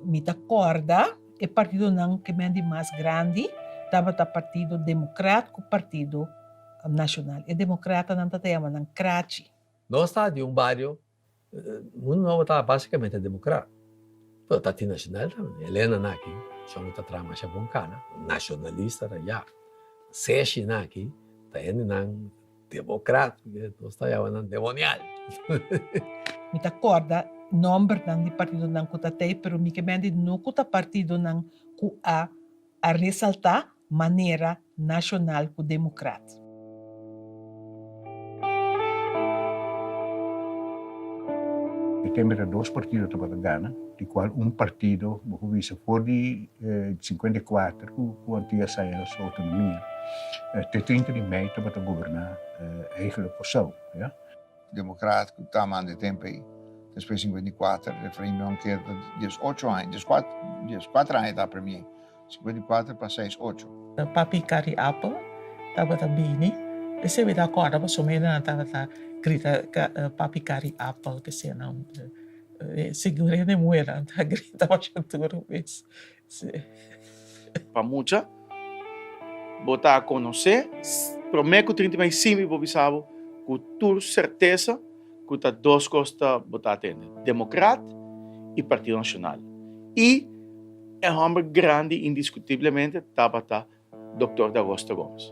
Mi ta kòrda e partidonan ke men di mas grandi tabata Partido Demokrat ku Partido Nashonal. E demokratanan ta ta yama nan krachi. Nos ta di un bario, Mundu Nobo ta basikamente demokrat, pero ta tin nashonal tambe. Elena nan aki, shon ku ta traha masha bon kana, nashonalista ta ya. Seshi nan aki ta hendenan demokrat, nos ta yama nan demonial. Mi ta kòrda nòmbernan di partidonan ku ta tei, pero mi ke men di no ku ta partidonan ku a a resaltá manera Nashonal ku Demokrat. E tempo ta dos partido tabata gana, di cual un partido, bo por bisa for di 54 cu Antillas haya su autonomia, te 30 di mei tabata goberna eigenlijk Kòrsou, ya. Demokrat ku ta manda e tempu ei. Despues 54 referendum keda ta 18 aña, 14 aña ta premier. 54 pa 6, 8. Papi Carrie Appel tabata bini. Esei mi ta kòrda pasobra mi nan tabata grita Papi Carrie Appel kese nan. Segun hende muhernan ta grita masha duru mes. Pa mucha bo ta konosé promé ku 30 mei si mi por bisa bo ku tur sertesa ku ta dos kos ta bo ta atende, Demokrat i Partido Nashonal. I e hòmber grandi indiskutiblemente tabata Doktor D'Agosto Gomes.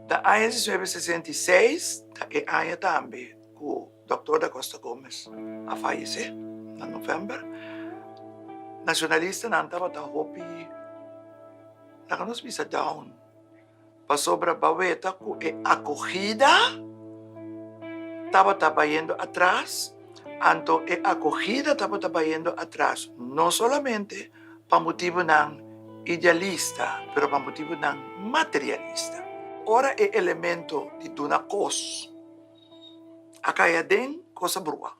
Ta aña 1966 ta e aña tambe ku Doktor D'Agosto Gomes a fayesé na novèmber. Nashonalistanan tabata hopi, laga nos bisa down, pasobra baweta ku e akogida tabata bayendo atras, anto e akogida tabata bayendo atras no solamente pa motibunan idealista, pero pa motibunan materialista. Ora e elemento di duna kos a kai aden, kos a brua.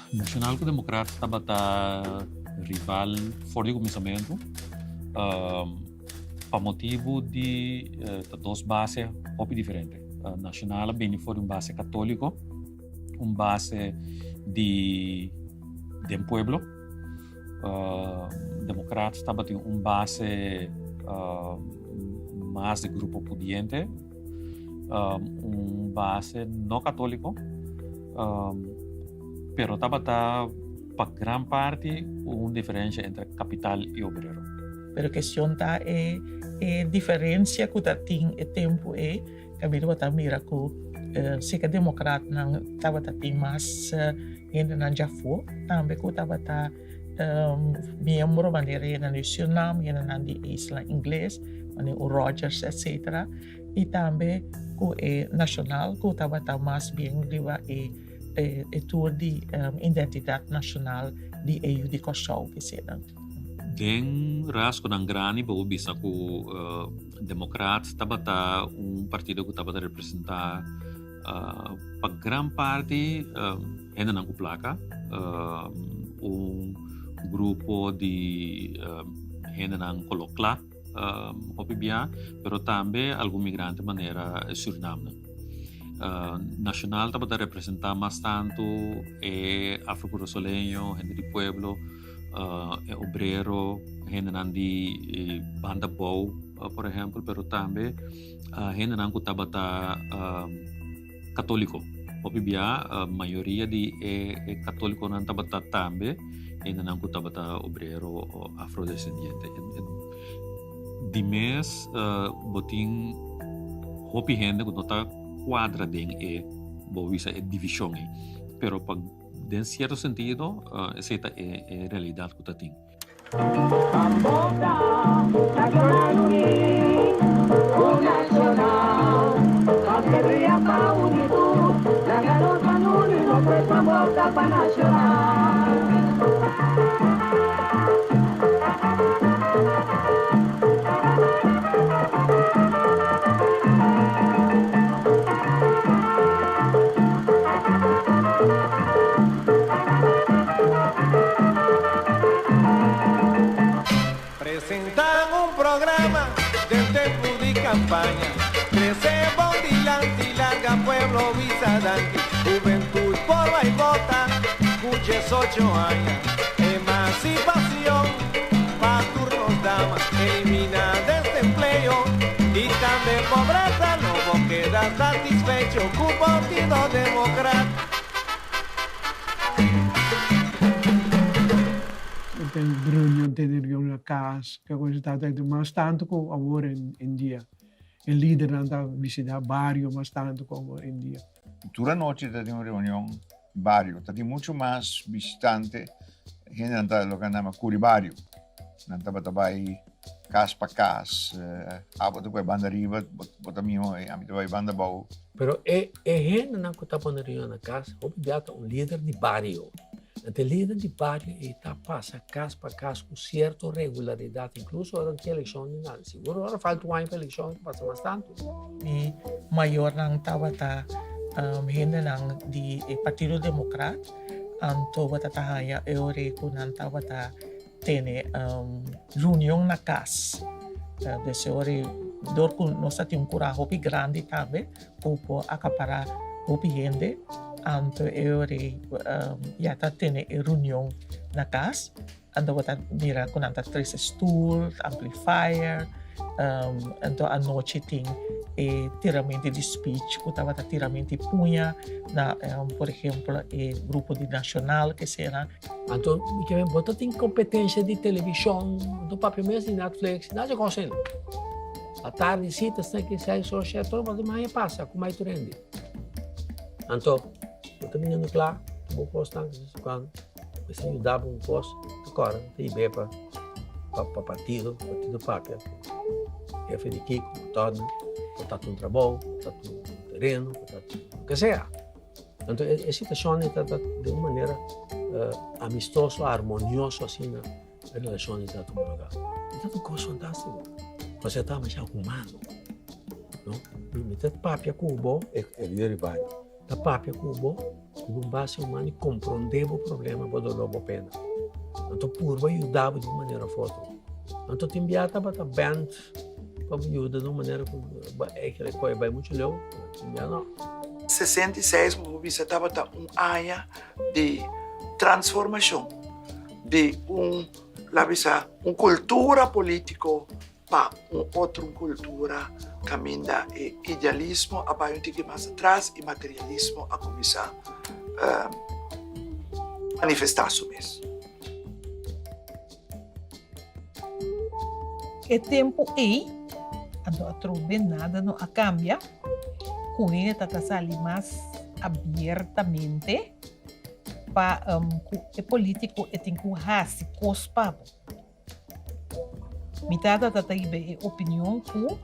Nacional ku Democraat tabata rival for di kuminsamentu pa motibu di ta dos base hopi diferente. Nacional a bini for di un base katoliko, un base di den pueblo. Democraat tabatin un base mas di grupo pudiente. Un base no katóliko, pero tabata pa gran parti un diferensha entre kapital i obrero. Pero kestion ta e e diferensia ku ta tin e tempu ei, kaminda bo ta mira ku si ke demokratnan tabata tin mas hendenan djafó, tambe ku tabata miembro manera hendenan di Surinam, hendenan di isla ingles, manera un Rogers etcetera. I tambe ku e nashonal ku tabata mas bien riba e e tur di identidat nashonal di e yu di Kòrsou kesinan. Den rasgonan grandi bo por bisa ku Demokrat tabata un partido ku tabata representá pa gran parti hendenan ku plaka, un grupo di hendenan koló kla. Hopi bia, pero tambe algun migrante manera e Surinamnan. Nacional tabata representa mas tantu e afro-kurasoleño, hende di pueblo, e obrero, hendenan di banda bou, por ehempel, pero tambe hendenan ku tabata katoliko. Hopi bia mayoria di e katolikonan tabata tambe hendenan ku tabata obrero o afrodescendiente. Di mes bo tin hopi hende ku no ta kuadra den e bo bisa e divishon ei, pero pa den sierto sentido esei ta e realidat ku ta tin. Presentan un programa den tempu di kampaña. Crece bon dilanti, larga pueblo bisa danki. Juventud por bai vota, cu diesocho aña. Emancipacion pa tur nos dama, elimina desempleo y tambe pobreza. Lo bo keda satisfecho cu Partido Democrat. Ten reunion, tene reunion na cas, ke cosa ta ta mas tanto cu awor en dia. E lidernan ta visita bario mas tanto cu awor en dia. Tur anochi ta tin un reunion bario. Ta tin mucho mas visitante. Hendenan ta loke nan yama curi bario. Nan tabata bai cas pa cas. Abo ta cu e banda riba, bo ta miho, ami ta bai banda abou. Pero e e hendenan ku ta pone reunion na kas, hopi bia ta un lider di bario. Anto e lider di bario ei ta pasa kas pa kas ku sierto regularidat, inkluso ora no tin elekshon ni nada. Sigur ora falta un aña pa elekshon e ta pasa mas tantu. Mi mayornan tabata hendenan di e Partido Demokrat, anto bo ta ta haña e ora ei ku nan tabata tene reunion na kas. Des e ora ei dor ku nos ta tin un kura hopi grandi tambe ku por akapará hopi hende, anto e ora ei ya ta tene e reunion na kas. Anto bo ta mira ku nan ta trese stul, amplifier, anto anochi tin e tiramento di speech ku tabata tiramento di puña na por ehempel e grupo di Nacional ke sera. Anto mi ke men bo ta tin kompetensia di televishon, bo ta papia mes di Netflix, nada di kos ei. Atardi si ta sta ki seis or shete or bo ta maya pasa ku mai tur hende. Anto bo ta biniendo kla bo kosnan kuando. Mester yuda bo un kos, ta kòrda ta hib'é pa pa partido, partido papia ku hefe di kiko, ku tòrna, por ta un trabou, por ta un tereno, por ta loke sea. Anto e situashon ei ta di un manera amistoso, armonioso asina e relashon ei ta tuma lugá. E ta un kos fantástiko, pasobra e ta masha humano, no? Mi ta papia ku bo, e lider di bario. Ta papia ku bo riba un base humano i komprondé bo problema, bo doló, bo pena. Anto purba yuda bo di un manera òf otro. Anto tin bia tabata bènt pa bo yuda di un manera ku bo eigenlijk koe bai muchu leu, pero tin bia no. 66 bo por bisa tabata un aña di transformashon di un, la bisa, un kultura polítiko pa un otro un cultura caminda e idealismo a bai un tiki mas atras y materialismo a cuminsa manifesta su mes. E tempu ei, anto atrobe nada no a kambia, ku hende ta ta sali mas abiertamente pa ku e polítiko e tin ku hasi kos pa bo. Mi tata ta ta riba e opinion ku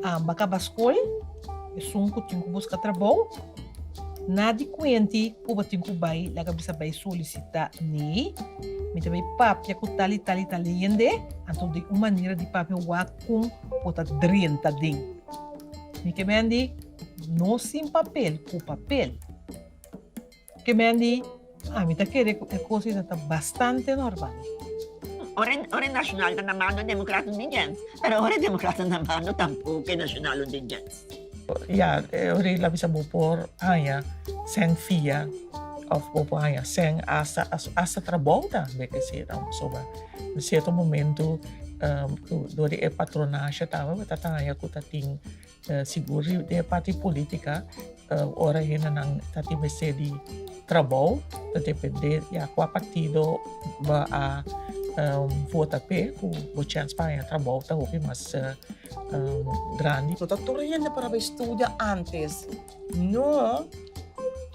amba kaba skol, esun ku tin ku buska trabou, na di kuenti ku bo tin ku bai laga bisa bai solisitá nei, mi ta bai papia ku tal i tal i tal hende, anto di un manera di papia wak kon bo ta drenta den. Mi ke men di no sin papel, ku papel. Ke men di, Ami ta kere ku e kos ei ta bastante normal. Ora ora e Nacional ta na mando e Democraten tin chens, pero ora e Democraten na mando tampoco e Nacional no tin chens. Ya, e ora ei la bisa bo por haña sèn fia òf bo por haña sèn asta asta trabou tambe ke si nan pasobra na sierto momento dor di e patronashe tambe bo ta haña ku ta tin Sigur di e parti politica ora hendenan ta tin mester di trabou ta depende ya cua partido bo a vota p'e cu bo chens pa haña trabou ta hopi mas grandi. No ta tur hende por a bai studia antes. No,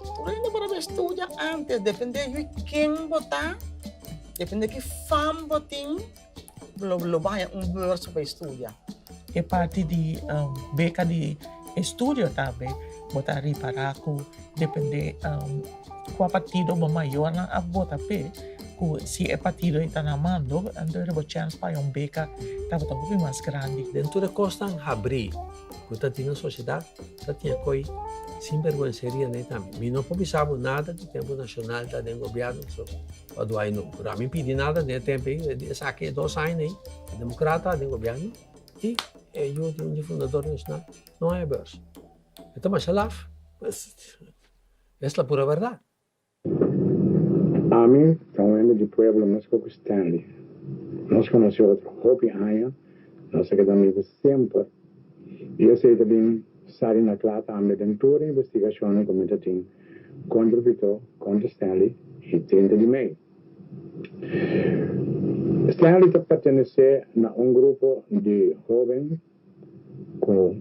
tur hende por a bai studia antes. Depende yu ken bo ta, depende ki fam bo tin. Lo lo bo haña un beurs pa bai studia. E parti di beka di estudio tambe bo ta ripará ku dependé kua partido bo mayornan a bota p'e ku si e partido ei ta na mando anto bo chèns pa haña un beka tabata hopi mas grandi. Den tur e kosnan habrí ku ta tin na sosiedat ta tin e koi sinbergwenseria nei tambe. Mi no por bisa bo nada di tempu Nashonal ta den gobièrnu so. Pa duai no. Pero ami pidi nada den e tempo ei, esaki e dos aña ei, e Democrata den gobierno i e yu di un di fundador nashonal no haña beurs. E ta masha laf, es la pura bèrdat. Ami ta un hende di pueblo mesco cu Stanley. Nos conoce otro hopi aña, nos a keda amigo semper y esey ta bin sali na cla tambe den tur e investigacionnan cu mi ta tin contra Vito, contra Stanley y 30 di mei. Stanley ta pertenece na un grupo di hoben Ku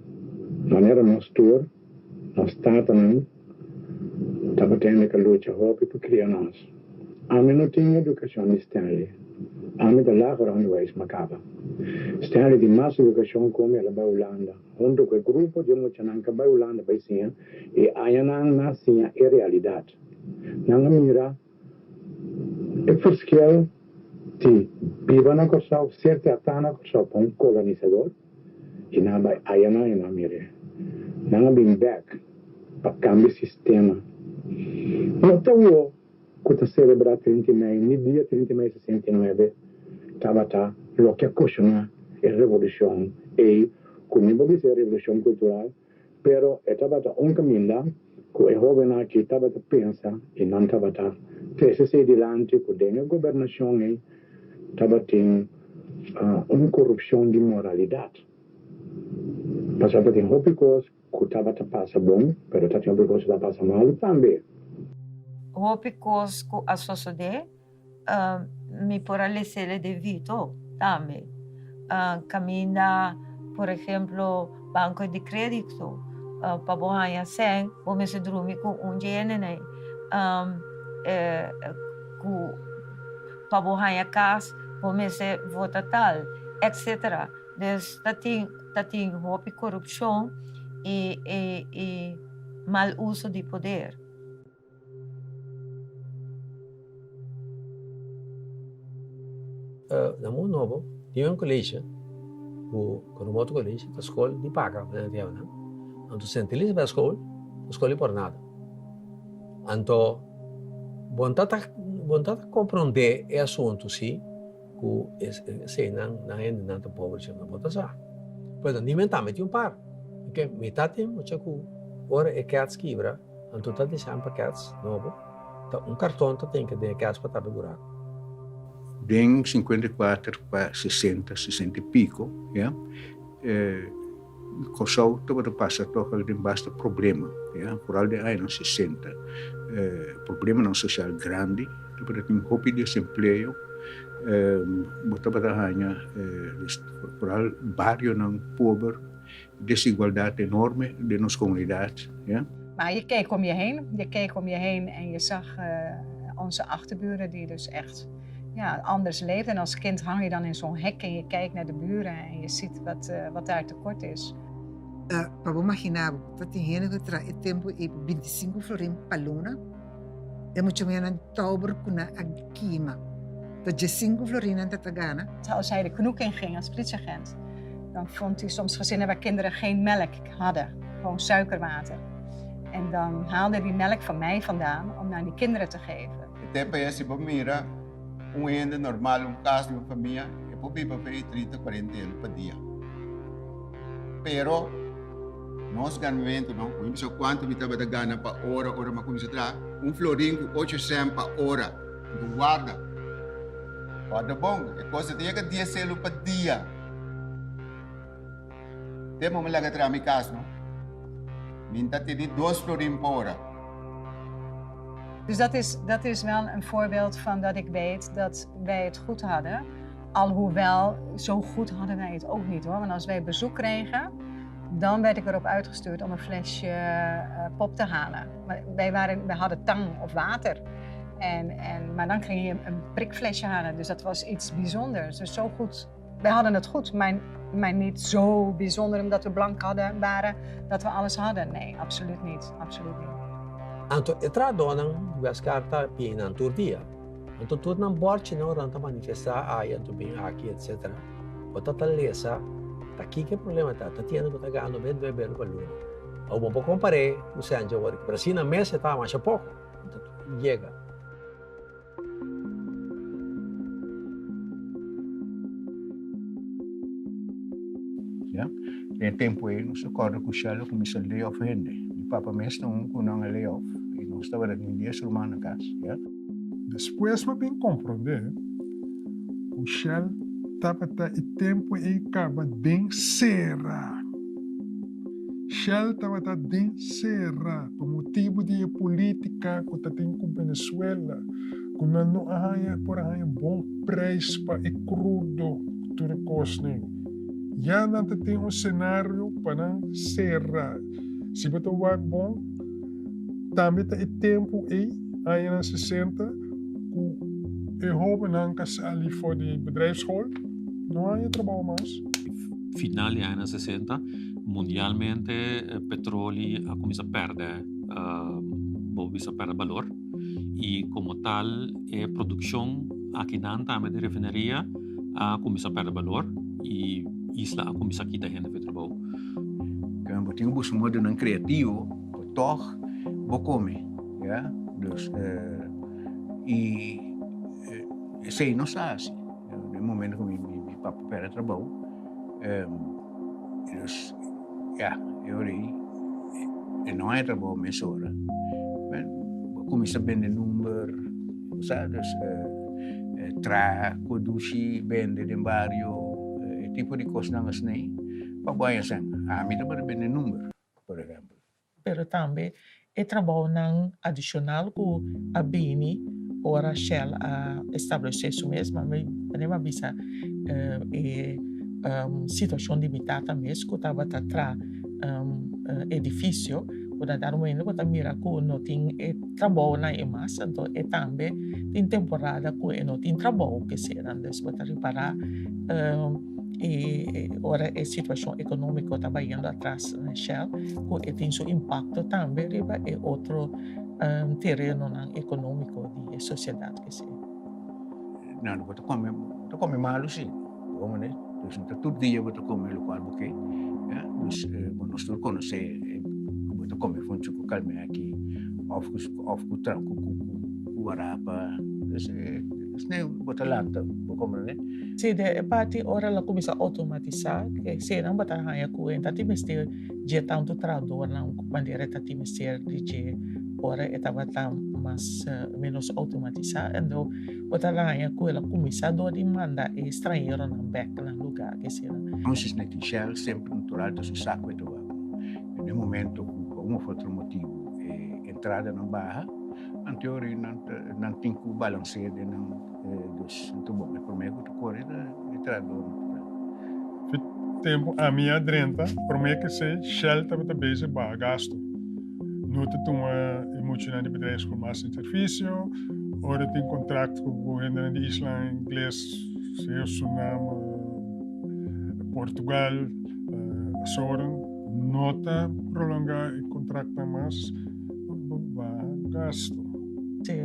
manera nos tur, nos tatanan tabatin ke lucha hopi pa kria nos. Ami no tin edukashon di Stanley. Ami ta lager onderwijs ma kaba. Stanley tin mas edukashon ku mi. El a bai Hulanda huntu ku e grupo di e muchanan ku a bai Hulanda bai siña i añanan nan a siña e realidat. Nan a mira E verschil di biba na Kòrsou, ser tratá na Kòrsou pa un kolonisador i nan a bai ayanan i nan a mir'é. Nan a bin bèk pa kambia sistema. No ta wou ku ta selebrá 30 mei ni dia 30 mei 69 tabata loke a koshoná e revolushon ei ku mi por bisa e revolushon kultural, Pero e tabata un caminda cu e hobennan aki tabata pensa y nan tabata trece esey dilanti cu den e gobernacion ey tabatin un corupcion di moralidad. Pasobra tabatin hopi cos cu tabata pasa bon, pero tabatin hopi cos cu tabata pasa malo tambe. Hopi cos cu a sosode Mi por a lesele den Vito tambe. Caminda, por ejemplo, banco di credito, pa bo haña cen, bo mester drumi cu un dje hendenan. Cu pa bo haña cas, bo mester vota tal, etcetera. Dus ta tin, ta tin hopi corupcion y, y mal uso di poder. Na Mundo Nobo tin un colegio cu Coromoto College ta scol di paga nan ta yama nan. Anto Sint Elisabeth School ta scol di por nada. Anto bo no ta bo no ta comprende e asunto si cu esey nan nan hendenan ta pober si no bo ta sa. Pero nimen tambe tin un par. Mi ta tin mucha cu ora e cats kibra. Anto ta desean pa kèts nobo, ta un karton ta tin ke den e kèts pa tapa e buraku. Den 54 pa 60, 60 y pico, ya, Kòrsou tabata pasa tòg al den basta problema, ya, foral den añanan 60. Problemanan sosial grandi, tabata tin hopi desempleo, bo tabata haña foral barionan pober. Desigualdad enorme den nos comunidad, ja. Maar je keek om je heen, je keek om je heen en je zag onze achterburen die dus echt ja, anders leefden. En als kind hang je dan in zo'n hek en je kijkt naar de buren en je ziet wat, wat daar tekort is. Pa bo magina bo, ta tin hende ku traha e tempu ei pa bintisinku florin pa luna, e mucha muhernan touber ku nan a kima ta diesinku florin nan ta ta gana. Als hij de knoek in ging als politieagent, dan vond hij soms gezinnen waar kinderen geen melk hadden, gewoon suikerwater. En dan haalde hij die melk van mij vandaan om naar die kinderen te geven. E tempo ei si bo mira un hende normal, un kas di un famia, e por biba for ei trinta, kuarenta elo pa dia. Pero nos ganamentu no, mi bisa kuantu mi tabata gana pa ora, ora mi a kuminsá traha, un florin ku ocho sènt pa ora. Anto warda, warda bon, e kos ta yega dies elo pa dia. Tempo mi laga traha mi kas no, mi ta tene dos florin pa ora. Dus dat is, dat is wel een voorbeeld van dat ik weet dat wij het goed hadden. Alhoewel, zo goed hadden wij het ook niet hoor. Want als wij bezoek kregen, dan werd ik erop uitgestuurd om een flesje uh, pop te halen. Maar wij, waren, wij hadden tang of water. En, en, maar dan ging je een prikflesje halen. Dus dat was iets bijzonders. Dus zo goed. Wij hadden het goed, maar, maar niet zo bijzonder omdat we blank hadden, waren, dat we alles hadden. Nee, absoluut niet. Absoluut niet. Anto e trahadónan di Westcar ta pidi nan tur dia. Anto tur nan bòrchinan ora nan ta manifestá aya anto bin aki etcetera. Bo ta ta lesa ta kiko e problema ta, ta tiende ku ta gana bes due belu pa luna. Awor bo por kompar'é ku Senja awor, pero asina mes e ta masha poko. Anto yega. Ya. Den e tempu ei nos ta kòrda ku Shell a kuminsá lay off hende. Mi papa mes ta un ku nan a lay off i nos tabata tin dies ruman na kas, ya. Despues mi a bin komprondé ku Shell tabata e tempu ei kaba den sera. Shell tabata den sera pa motibu di e polítika ku ta tin ku Venezuela, ku nan no a haña por a haña bon preis pa e krudo ku tur e kosnan. Ya nan ta tin un senario pa nan sera. Si bo ta wak bon, tambe ta e tempu ei, añanan sesenta, ku e hóbennan ka sali for di bedrijfsschool no haña trabou mas. Final di añanan sesenta, mundialmente petroli a kuminsá pèrdè, bo bisa pèrdè balor i komo tal e produkshon akinan tambe di refineria a kuminsá pèrdè balor i isla a kuminsá kita hende for trabou. Bo tin ku buska modonan kreativo pa tòg bo kome, ya. Dus i esei nos a hasi. Den momento ku mi papa pèrdè trabou, dus ya, e ora ei e no haña trabou mesora. Bo a kuminsá bende number, bo sa, dus traha kodushi, bende den bario, e tipo di kosnan asina pa bo haña sèn. Ami tabata bende number, por ehèmpel. Pero tambe e trabounan adishonal ku a bini ora Shell a establesé su mes, ma mi manera mi a bisa e situashon di mi tata mes ku tabata traha edifisio ku na dado momento bo ta mira ku no tin e trabounan ei mas, anto e tambe tin temporada ku e no tin trabou kesera, dus bo ta ripará. E ora e situacion economico ta bayendo atras na Shell cu e tin su impacto tambe riba e otro terenonan economico di e sociedad kese. No, bo ta come, bo ta come malo si, bo mane, dus no ta tur dia bo ta come locual bo ke, ya, dus bo nos tur conoce cu bo ta come funchi cu kalmeki of cu of cu cu warapa, dus esne bo ta lanta, bo comprende. Si, den e parti ora lo kuminsá outomatisá, eseinan bo ta haña ku e ta tin mester dje tantu trahadornan manera e ta tin mester di dje ora e tabata mas ménos outomatisá. Endo bo ta haña ku el a kuminsá dor di manda e stranheronan bèk nan lugá eseinan. Entonces na tin Shell semper natural ta su saco e tabaco. Den e momento cu pa un of otro motibo e entradanan baha, anteori nan tin cu balancea den nan. Dus ta bon, e promé ku ta kore ta e trahador natural. Fi tempu ami a drenta, promé ke esei Shell tabata bezig baha gastu. No ta tuma e muchanan di bedrijfsschool mas den servisio, ora tin kontrakt ku hendenan di isla ingles, sea Suriname, Portugal, Azoren, no ta prolongá e kontraktnan mas pa baha gastu. Sí,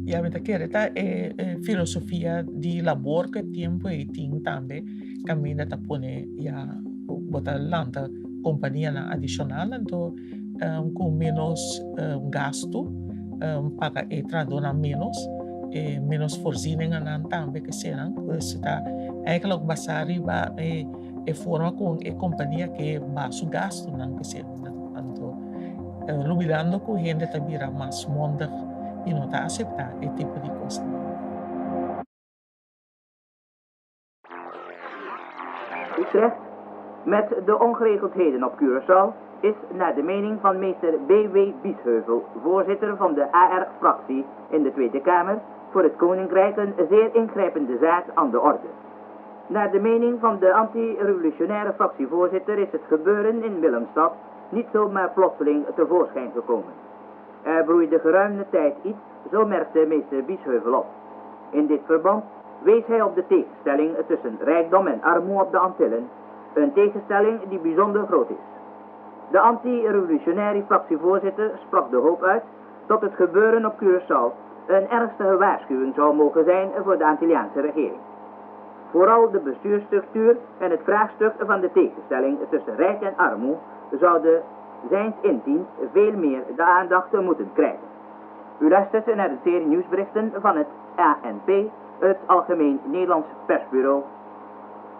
ya mi ta kere ta e filosofia di labor ku e tiempo ei tin tambe kaminda ta pone ya bo ta lanta kompanianan adishonal anto ku ménos gastu paga e trahadónan ménos e ménos voorzieningennan tambe ke senan pues ta eigenlijk basá riba e forma kon e kompania ke baha su gastunan ke senan. Anto, lubidando ku hende ta bira mas mondig i no ta aseptá e tipo di kosnan. Utrecht, Met de ongeregeldheden op Curaçao is naar de mening van meester B.W. Biesheuvel, voorzitter van de AR-fractie in de Tweede Kamer, voor het Koninkrijk een zeer ingrijpende zaak aan de orde. Naar de mening van de anti-revolutionaire fractievoorzitter is het gebeuren in Willemstad niet zomaar plotseling tevoorschijn gekomen. Er broeide geruime tijd iets, zo merkte meester Biesheuvel op. In dit verband wees hij op de tegenstelling tussen rijkdom en armoe op de Antillen, een tegenstelling die bijzonder groot is. De anti-revolutionaire fractievoorzitter sprak de hoop uit dat het gebeuren op Curaçao een ernstige waarschuwing zou mogen zijn voor de Antilliaanse regering. Vooral de bestuursstructuur en het vraagstuk van de tegenstelling tussen rijk en armoe zouden zijns inziens veel meer de aandacht moeten krijgen. U luistert naar de serie nieuwsberichten van het ANP, het Algemeen Nederlands Persbureau.